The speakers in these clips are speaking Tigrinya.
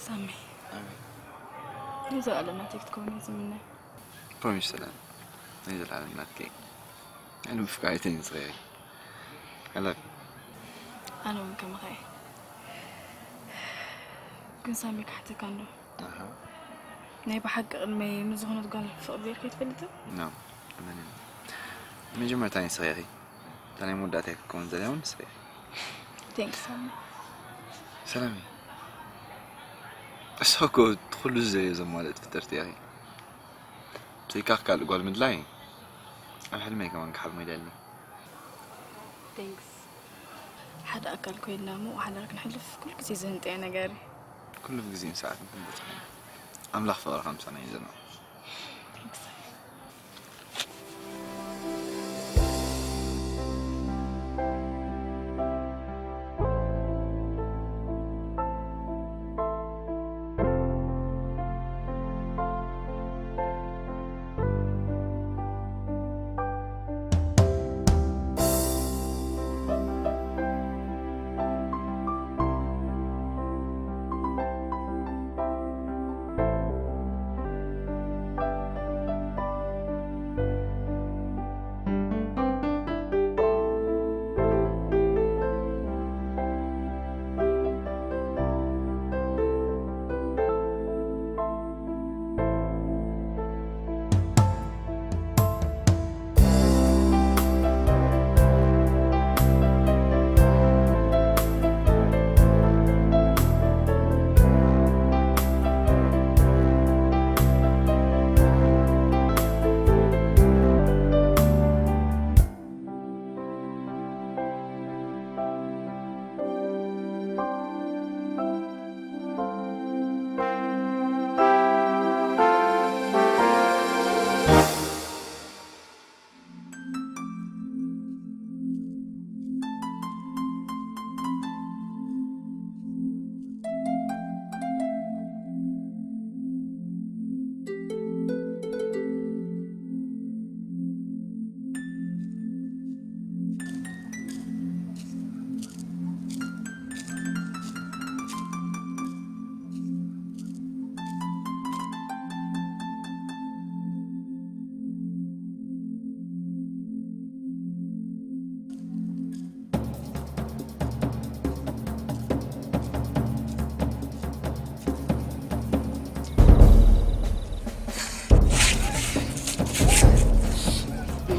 ሳሚ፣ ናይ ዘለኣለም ናተይ ክትከውን እየ ዝምነ። ፕሮሚስ ሰላም፣ ናይ ዘለኣለም ናትከይ። ኣነ ምፍቃሪተይ ንስኺ ኢኺ። I love you። ኣነ እውን ከማኻ እየ። ግን ሳሚ፣ ክሓተካ እንዶ፣ ኣሃ። ናይ ብሓቂ ቅድመይ ምስ ዝኾነት ጓል ፍቕር ጌርካ ኣይትፈልጥን? ኖ፣ እመንኒ። መጀመርታ ንስኺ ኢኺ። እታ ናይ መወዳእታ ክትከውን ዘላ እውን ንስኺ ኢኺ። ቴንክስ ሳሚ። ሰላም እዩ። እሷ እኮ ኩሉ ዘየ ዘማልእት ፍጥርቲ እያ። ብዘይካ ካልእ ጓል ምድላይ ኣብ ሕልመይ ከማን ክሓልሞ ኢለ ኣለኹ። ቴንክስ። ሓደ ኣካል ኮይንና እሞ ሓዳር ክንሕልፍ ኩሉ ግዜ ዝህንጠየ ነገር እዩ። ኩሉ ብግዜን ሰዓትን ክንበጽሖ ኢና። ኣምላኽ ፍቕርኻ ምሳና ይዘንዖ። ቴንክስ።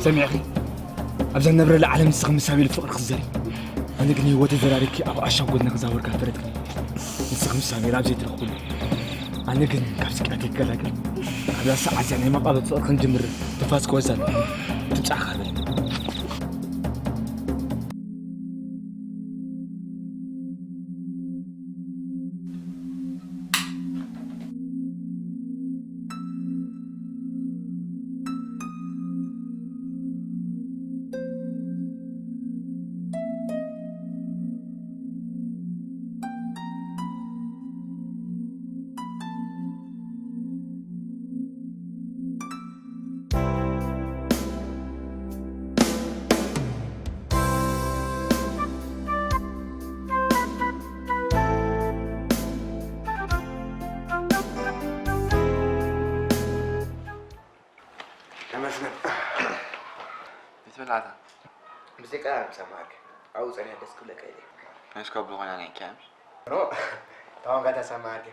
ሰሚዕኺ? ኣብዛ ነብረላ ዓለም ንስኺ ምስ ኣቤል ፍቕሪ ክትዘሪ፣ ኣነ ግን ህይወተይ ዘራሪብኪ ኣብ ዓሻ ጎድና ክዛወር ካብ ፈረድክኒ፣ ንስኺ ምስ ኣቤል ኣብ ዘይትረኽብሉ፣ ኣነ ግን ካብ ስቅያተይ ክገላገል፣ ኣብዛ ሰዓት እዚኣ ናይ መቓብር ፍቕሪ ክንጅምር ትንፋስ ክወዛ ኣለኒ። ትብጻሕ ካበይ? ተመስገን። ይትበልዓታ። ብዘይ ቀዳም ሰማዕክ። ኣብኡ ጸኒሐ ደስ ክብለካ ኢለ። ናይ እስካብሉ ኮይና ናይ ኪያምስ? ኖ፣ ታዋንጋታ ሰማዕክ።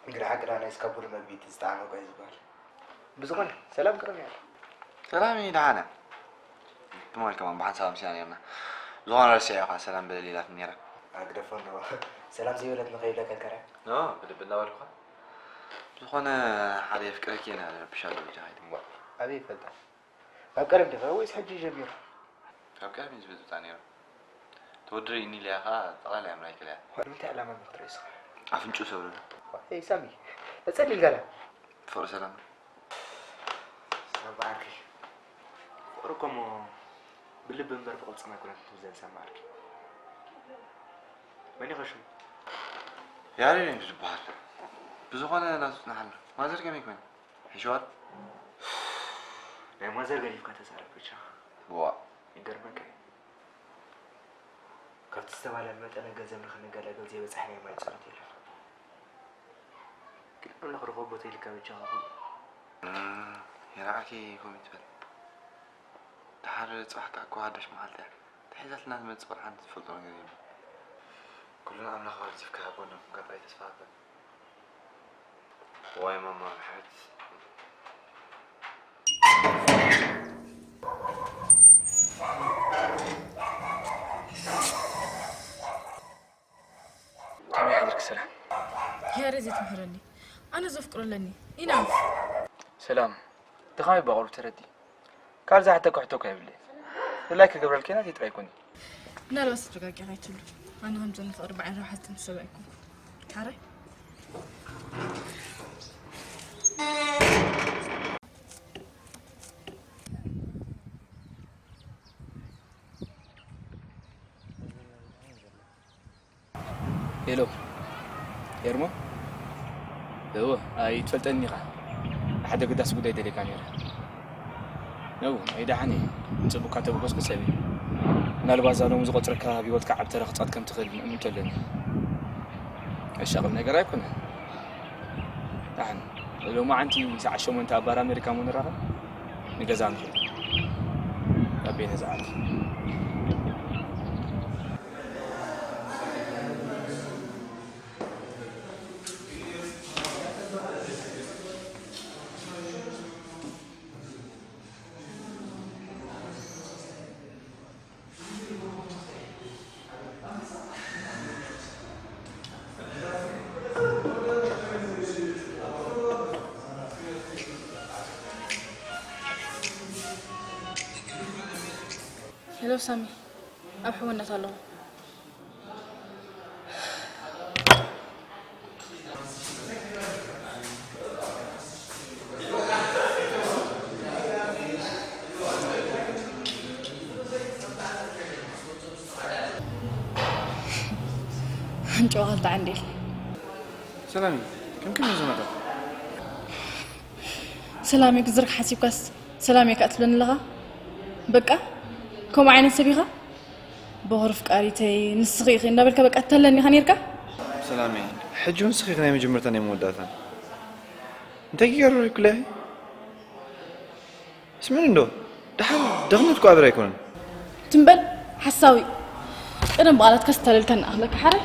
እንግዲህ ሓቂ ዳ ናይ እስካብሉ መግቢ እቲ ዝጠዓመ እኮ እዩ ዝበሃል። ብዝኾነ፣ ሰላም ቅርብ ያለ። ሰላም እዩ ደሓነ። ትማል ከማን ብሓንሳብ ኣምሲና ነርና። ዝኾነ ረሲዐ እኳ ሰላም በለል ኢላትኒ ነይራ። ኣግደፎ እንዶ። ሰላም ዘይበለት ንኸይብለካ ከልከረ? ኖ፣ ብልቢ እናበልኩ። ዝኾነ ሓደ የፍቅረኪ ኢና ንረብሽ ኣሎ ብጃኻ ኣይትምባእ። ኣበይ ይፈልጣ? ካብ ቀደም ዲኻ ወይስ ሕጂ ጀሚሩ? ካብ ቀደም እዩ ዝብጥብጣ ነይሩ። ተወድሪ እኒ ኢለያ ኸዓ ጠቕላላ እያ ምራይ ከልያ። ዋእ፣ ንምንታይ ዕላማ እንዶ ክትርኢ ስኻ? ኣፍንጭኡ ሰብረሉ። ዋእ፣ ሳሚ፣ ተጸሊል ጋላ። ፍቕሪ ሰላም። ሳባ ዓርከይ፣ ፍቕሪ እኮ እሞ ብልቢ እምበር ብቕልጽም ኣይኮነትን ትብል ዘንሳ ማዓርከይ። መን ኢኻ ሽሙ? ያሬድ እዩ ዝበሃል። ብዝኾነ ናቱ ጽናሓልና። ማዘር ከመይ ኮይና? ሕሽዋት? ናይ ማዘር ገዲፍካ ተዛረብ ብቻ። ዋእ። ይገርመካ እዩ። ካብቲ ዝተባህለል መጠነ ገንዘብ ንኽንገላገል ዘይበጻሕናዮ ማይ ጸሎት የለን። ኣምላኽ ርኹብ ቦታ ኢልካ በጃኻ ኩን። እም፣ ይርዓኪ ከምኡ ትበል። ደሓር ጽባሕ ከኣ እኮ ሓዳሽ መዓልቲ እያ። ተሒዛትና ትመጽእ ቆልዓ ትፈልጦ ነገር የለን። ኩሉ ንኣምላኽ ኣወዚፍካ ኣብ ጎና ምዃን ጥራይ ተስፋ ሃበኒ። ዋይ ማማ፣ ብሕብት። ከመይ ሓዲርኪ ሰላም? ያሬድ ዘይትምሕረኒ። ኣነ ዘፍቅሮ ኣለኒ። ኢናፍ። ሰላም። ድኻመይ ብቑሩብ ተረዲ። ካልእ ዝሓተኩ ሕቶ እኳ የብለይን። ድላይ ክገብረልኪ ናተይ ጥራይ ኩኒ። ምናልባት ተጋጊኻ ኣይትህሉ። ኣነ ከምዚ ንፍቕሪ ብዓይኒ ረብሓ ዝጥምት ሰብ ኣይኮንኩን። ሓራይ? ሄሎ፣ ኤርሞ? እወ፣ ኣይትፈልጠኒ ኢኻ። ንሓደ ኣገዳሲ ጉዳይ ደልየካ ነይረ። ነው፣ ኣይ ደሓን እየ። ጽቡቕ እካ ተበገስኩ ሰብ እየ። ምናልባት እዛ ሎሚ ዝቖጽረካ ኣብ ህይወትካ ዓቢ ተራ ክጻወት ከም ትኽእል እምንቶ ኣለኒ። ኣሻቕል ነገር ኣይኮነን። ደሓን፣ ሎማዓንቲ ሰዓት ሸሞንተ ኣብ ባር ኣሜሪካ እሞ ንራኸብ። ንገዛ ንኸይድ። ኣቤነ ዝዓርፍ። ሄሎ ሳሚ፣ ኣብ ሕውነት ኣለኹ። ኣንጭዋ ክልተ ዓንዴል። ሰላም፣ ከም ከመይ ዝመጣ? ሰላም እዩ ክዝርግ ሓሲብካስ ሰላም እየ ከኣ ትብለኒ ኣለኻ? በቃ ከምኡ ዓይነት ሰብ ኢኻ? በኹሪ ፍቃሪተይ ንስኺ ኢኺ እንዳበልካ በቃ ተለኒ ኢኻ ነይርካ? ሰላመይ፣ ሕጂ እውን ንስኺ ኢኺ ናይ መጀመርታ ናይ መወዳእታን። እንታይ ጌሩ ይኩለይ? ስምዕኒ እንዶ፣ ደሓን ደኽነት እኮ ኣበር ኣይኮነን። ትም በል ሓሳዊ። ቀደም ብቓላት ከስተልልካ ንኣኽለካ ሓራይ።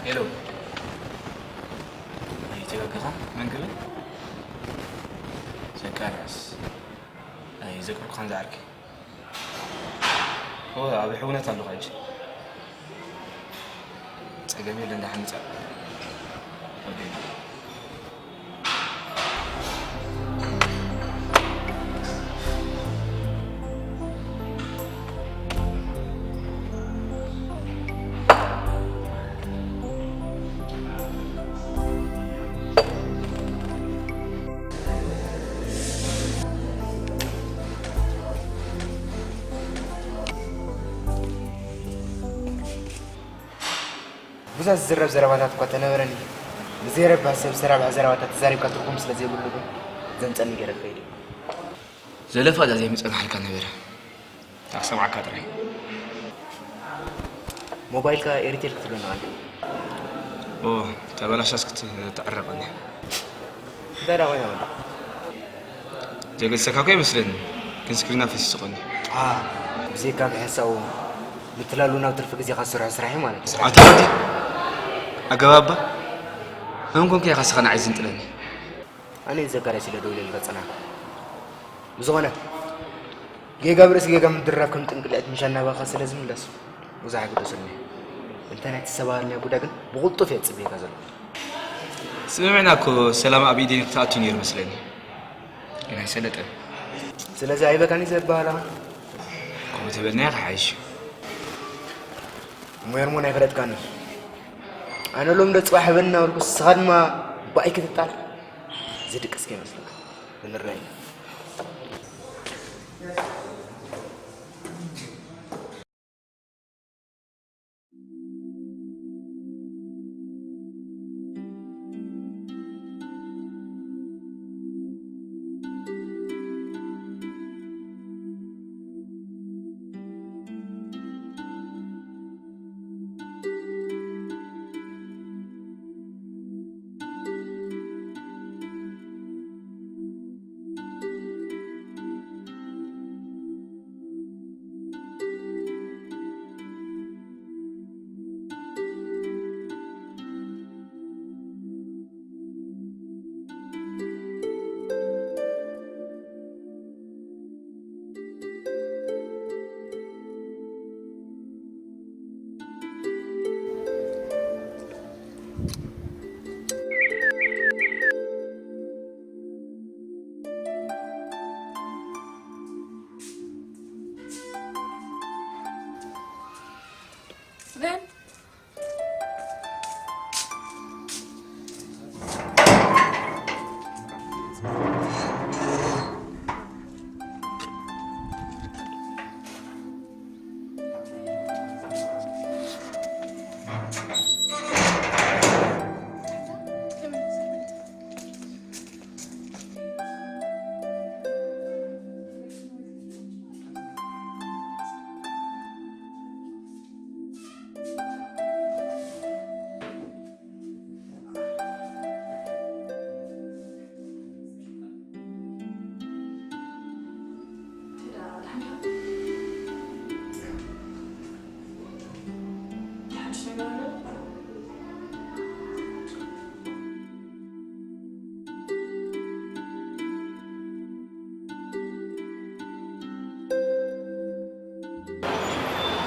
ሄሎ። ኣይተጋገኻ? መን ክብል? ዘካርያስ። ኣይዘክርኩኻን ዝዓርከይ። ኦ፣ ኣብ ሕውነት ኣለኹ ሕጂ። ጸገም የለን፣ ደሓን ምጻእ። ወደይ። ብዙሕ ዝዝረብ ዘረባታት እኳ ተነበረኒ፣ ንዘይረብሕ ሰብ ዝተራብሐ ዘረባታት ተዛሪብካ ትርጉም ስለ ዘይብሉ ግን ዘምጸኒ ገይረ ክኸይድ እየ። ዘለፋ እዛ ዘይምጸናሕልካ ነበረ። ኣሰማዕካ ጥራይ። ሞባይልካ ኤሪቴል ክትብለና ኣለ። ኦ፣ ተበላሻስ ክትዕረቐኒ። እንታይ ደኣ ኮይና ወዲ? ዘገድሰካ እኮ ይመስለኒ፣ ግን ስክሪና ፈሲሱ ኾኒ። አ፣ ብዘይካ ብሕሳቡ ምትላሉ ናብ ትርፊ ግዜኻ ዝሰርሖ ስራሕ እዩ ማለት እዩ። ኣታ ወዲ፣ ኣገባባ? መን ኮንካ ኢኻ ስኻ ንዓይ ዝንጥለኒ? ኣነ ዘጋርያ ስለ ደውለልካ ጸናሕኩ። ብዝኾነ፣ ጌጋ ብርእሲ ጌጋ ምድርራብ ከም ጥንቅልዕት ምሻን ናባኻ ስለ ዝምለስ፣ ብዙሕ ኣይግደሰሉን እየ። እንተ ናይቲ ዝተባህልና ጉዳይ ግን ብቕልጡፍ እየ ዝጽበየካ ዘለኹ። ስምምዕና እኮ ሰላም ኣብ ኢደይ ክትኣቱ ነይሩ መስለኒ። ግን ኣይሰለጠን። ስለዚ ኣይበካን እዩ ዘበሃላ። ከምኡ ተበልናዮ ክሓይሽ እዩ። እሞ ኤርሞን ኣይፈለጥካን። ኣነ ሎም ዶ ጽባሕ ህበኒ እናበልኩ፣ ንስኻ ድማ ባይ ክትጣል። ዝድቅስ ከይመስለካ። ክንረኣይ ኢና።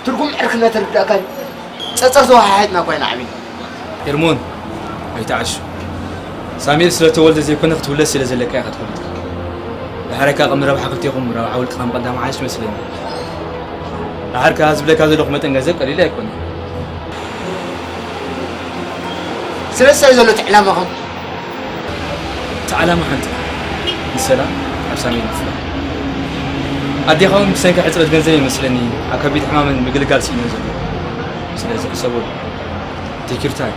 ትርጉም ዕርክነት ርዳእካ እዩ። ጸጸር ተወሓሒጥና ኮይና ዓቢና። ኤርሞን፣ ኣይትዓሹ። ሳሙኤል ስለ ተወልደ ዘይኮነ ክትውለድ ስለ ዘለካ ኢኻ ትፈልጥ። ድሓር ከኣ ቅድሚ ረብሓ ክልቴኹም ረብሓ ውልቅኻ ምቕዳም ዓሽ መስለኒ። ድሓር ከኣ ዝብለካ ዘለኹ መጠን ገንዘብ ቀሊል ኣይኮነን። ስለዚ እንታይ እዩ ዘሎ እቲ ዕላማኹም? እቲ ዓላማ ሓንቲ፣ ንሰላም ኣብ ሳሜን ምፍላጥ። ኣዴኻ እውን ብሰንኪ ሕጽረት ገንዘብ ይመስለኒ ኣብ ከቢድ ሕማምን ምግልጋል ስኢኑ ዘሎ። ስለዚ ሕሰበሉ። Take your time.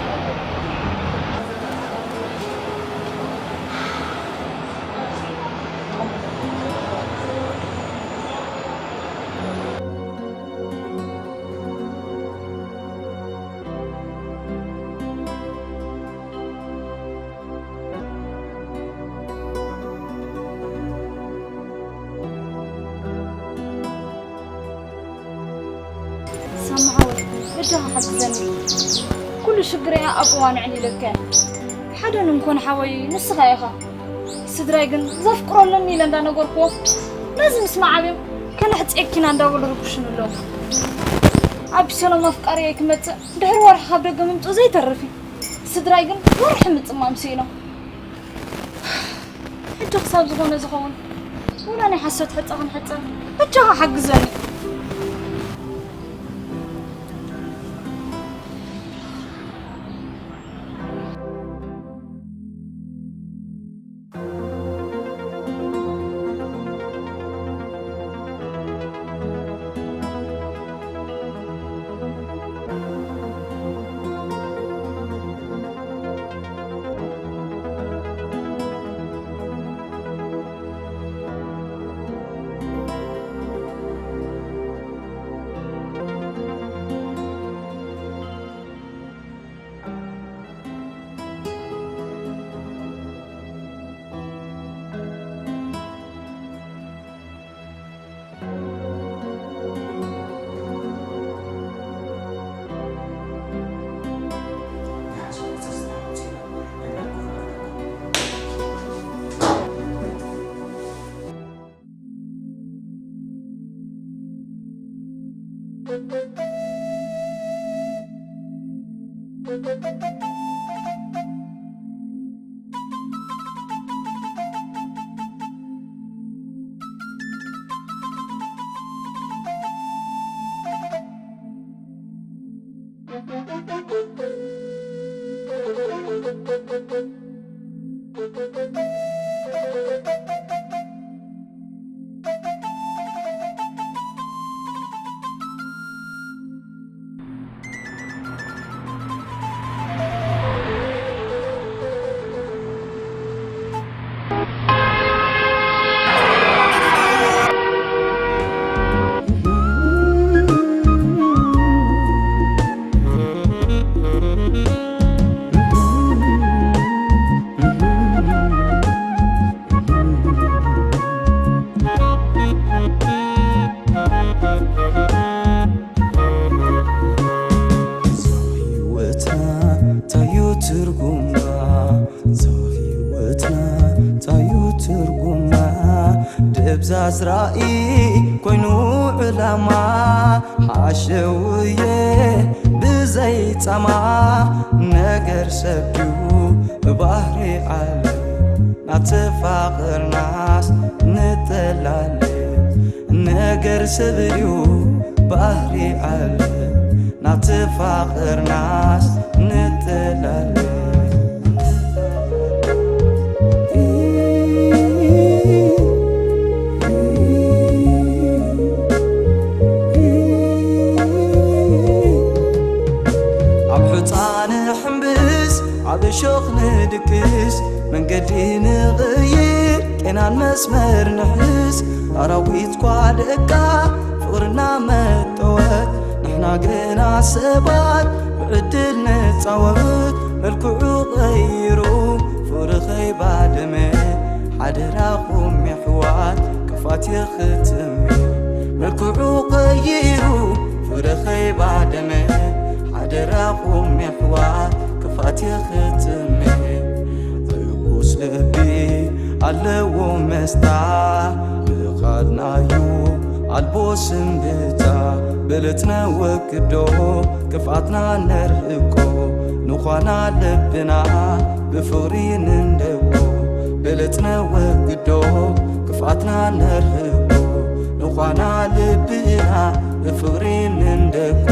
ሳሚ ሓወይ፣ በጃኻ ሓግዘኒ። ኩሉ ሽግረይ ኣብ እዋኑ ዕሊለካ እየ። ሓደን እንኮን ሓወይ ንስኻ ኢኻ። ስድራይ ግን ዘፍቅሮ ኣለኒ ኢለ እንዳነገርኩዎ፣ ነዚ ምስ መዓብዮም ከነሕጽየኪ ኢና እንዳበሉ ርብሹን ኣለዉ። ኣቢሰሎም ኣፍቃሪየይ ክመጽእ ድሕሪ ወርሒ ካብ ደገ ምምጽኡ ዘይተርፍ እዩ። ስድራይ ግን ወርሒ ምጽማም ስኢኖም። ሕጂ ክሳብ ዝኾነ ዝኸውን፣ ወላ ናይ ሓሶት ሕጸ ክንሕጸ፣ በጃኻ ሓግዘኒ። ህይወትና ታዩ ትርጉማ፣ እዛ ህይወትና ታዩ ትርጉማ፣ ደብዛዝ ራእይ ኮይኑ ዕላማ፣ ሓሸውየ ብዘይ ጻማ፣ ነገር ሰብ ድዩ ባህሪ ዓለም፣ ናተፋቐርናስ ንጠላለ፣ ነገር ሰብ ድዩ ባህሪ ዓለም፣ ናተፋቐርናስ ንጠላለ። ኣብ ሑጻ ንሕምብስ፣ ኣብ እሾኽ ንድቅስ፣ መንገዲ ንቕይር፣ ቄናን መስመር ንሕዝ። ኣራዊት ኳ ደቃ ፍቕርና መጠወት፣ ንሕና ግና ሰባት ብዕድል ንጻወት። መልክዑ ቀይሩ ፍቕሪ ኸይባደመ፣ ሓደራኹም የሕዋት ክፋት የኽትም። መልክዑ ቀይሩ ፍቕሪ ኸይባደመ፣ ሓደራኹም የሕዋት ክፋት የኽትም። ርኩስ ልቢ ኣለዎ መስታ፣ ብኻድናዩ ኣልቦ ስንብታ። በለትና ወግዶ ክፍኣትና ነርሕቆ፣ ንዃና ልብና ብፍቕሪ ንንደቆ። በለትና ወግዶ ክፍኣትና ነርሕቆ፣ ንዃና ልብና ብፍቕሪ ንንደቆ።